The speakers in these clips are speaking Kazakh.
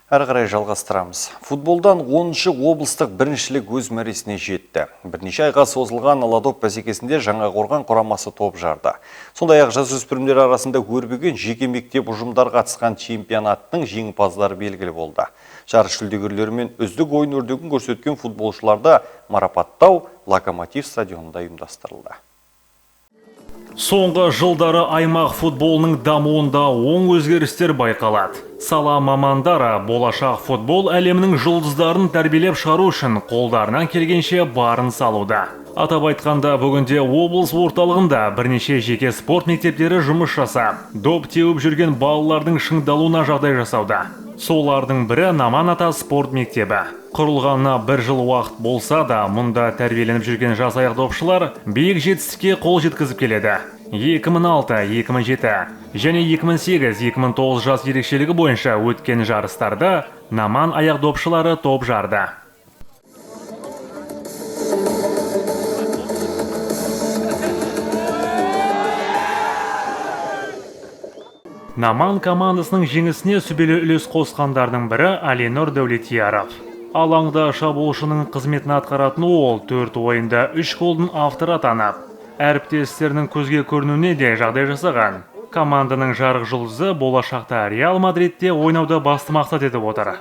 Әрі қарай жалғастырамыз. Футболдан 10-шы облыстық біріншілік өз мәресіне жетті. Бірнеше айға созылған аладоп бәсекесінде Жаңақорған құрамасы топ жарды. Сондай-ақ жасөспірімдер арасында өрбіген жеке мектеп ұжымдар қатысқан чемпионаттың жеңімпаздары белгілі болды. Жарыс жүлдегерлері мен үздік ойын өрнегін көрсеткен футболшыларды марапаттау Локомотив стадионында ұйымдастырылды. Соңғы жылдары аймақ футболының дамуында оң өзгерістер байқалады. Сала мамандары болашақ футбол әлемінің жұлдыздарын тәрбиелеп шығару үшін қолдарынан келгенше барын салуда. Атап айтқанда, бүгінде облыс орталығында бірнеше жеке спорт мектептері жұмыс жасап, доп теуіп жүрген балалардың шыңдалуына жағдай жасауда. Солардың бірі Наман Ата спорт мектебі. Құрылғанына бір жыл уақыт болса да, мұнда тәрбиеленіп жүрген жас аяқдопшылар биік жетістікке қол жеткізіп келеді. 2006, 2007 және 2008-2009 жас ерекшелігі бойынша өткен жарыстарда Наман аяқдопшылары топ жарды. Наман командасының жеңісіне сүбелі үлес қосқандардың бірі Алинұр Дәулетияров. Алаңда шабуылшының қызметін атқаратын ол 4 ойында 3 голдың авторы атанып, әріптестерінің көзге көрінуіне де жағдай жасаған. Команданың жарық жұлдызы болашақта Реал Мадридте ойнауды басты мақсат етіп отыр.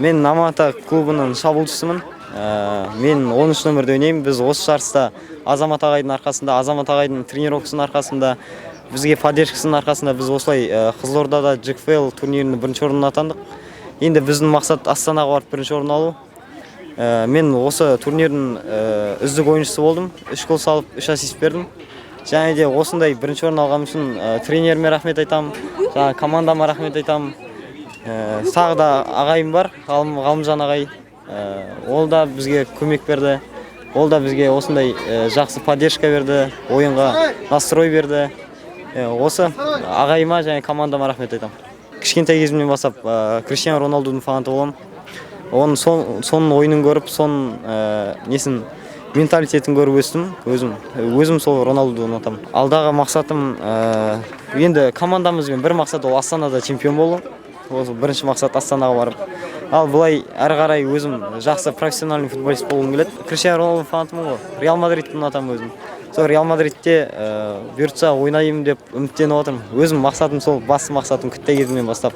Мен Наман Ата клубының шабуылшысымын. Мен 13 нөмірде ойнаймын. Біз осы жарыста Азамат ағайдың арқасында, Азамат ағайдың тренировкасының арқасында, бізге поддержкасының арқасында біз осылай Қызылордада JFL турнирінің бірінші орнын атандық. Енді біздің мақсат Астанаға барып бірінші орын алу. Мен осы турнирдің үздік ойыншысы болдым. 3 гол салып, 3 ассист бердім. Және де осындай бірінші орын алғаным үшін тренеріме рахмет айтамын, жаңа командама рахмет айтамын. Тағы да ағайым бар, Ғалымжан ағай. Ол да бізге көмек берді, ол да бізге осындай жақсы поддержка берді, ойынға настрой берді. Осы ағайыма және командама рахмет айтамын. Кішкентай кезімнен бастап Криштиану Роналдудың фанаты боламын. Оның соның ойынын көріп, соның несін, менталитетін көріп өстім. Өзім сол Роналдуды ұнатамын. Алдағы мақсатым, енді командамызбен бір мақсат, ол Астанада чемпион болу. Осы бірінші мақсат Астанаға барып. Ал былай әрі қарай өзім жақсы профессиональный футболист болғым келеді. Криштиану Роналдудың фанатымын ғой. Реал Мадридті ұнатамын өзім. Сол Реал Мадридте бұйыртса ойнаймын деп үміттеніп отырмын. Өзім мақсатым сол, басты мақсатым кішкентай кезімнен бастап.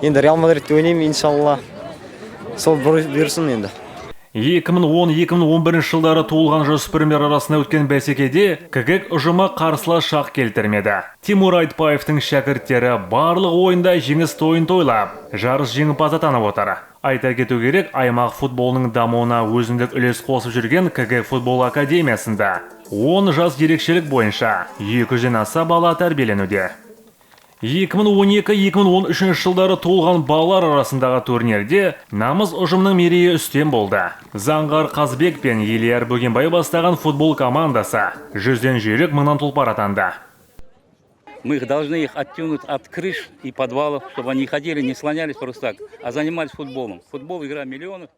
Енді Реал Мадридте ойнаймын, иншалла. Сол бұйырсын енді. 2010-2011 жылдары туылған жасөспірімдер арасында өткен бәсекеде КГК ұжымы қарсылас шақ келтірмеді. Тимур Айтбаевтың шәкірттері барлық ойында жеңіс тойын тойлап, жарыс жеңімпазы атанып отыр. Айта кету керек, аймақ футболының дамуына өзіндік үлес қосып жүрген КГК футбол академиясында 10 жас ерекшелік бойынша 200-ден аса бала тәрбиеленуде. 2012-2013 жылдары туылған балалар арасындағы турнирде Намыс ұжымының мерейі үстем болды. Заңғар Қазбек пен Елияр Бөгенбай бастаған футбол командасы 100-ден жүйрік, мыңнан тұлпар атанды. Мы их должны их оттянуть от крыш и подвалов, чтобы они ходили, не слонялись просто так, а занимались футболом. Футбол — игра миллионов.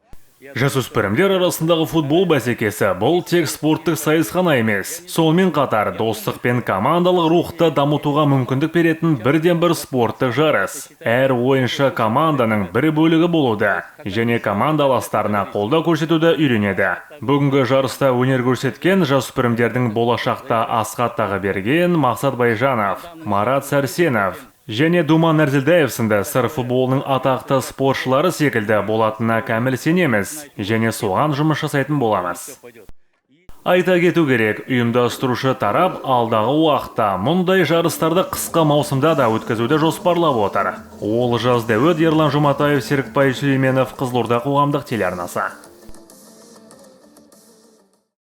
Жасөспірімдер арасындағы футбол бәсекесі бұл тек спорттық сайыс қана емес. Сонымен қатар достық пен командалық рухты дамытуға мүмкіндік беретін бірден-бір спорттық жарыс. Әр ойыншы команданың бір бөлігі болуды және командаластарына қолдау көрсетуді үйренеді. Бүгінгі жарыста өнер көрсеткен жасөспірімдердің болашақта Асхат Тағыберген, Мақсат Байжанов, Марат Сәрсенов және Думан Нәрзілдаев сынды Сыр футболының атақты спортшылары секілді болатынына кәміл сенеміз және соған жұмыс жасайтын боламыз. Айта кету керек, ұйымдастырушы тарап алдағы уақытта мұндай жарыстарды қысқы маусымда да өткізуді жоспарлап отыр. Олжас Дәуіт, Ерлан Жұматаев, Серікбай Сүлейменов, Қызылорда қоғамдық телеарнасы.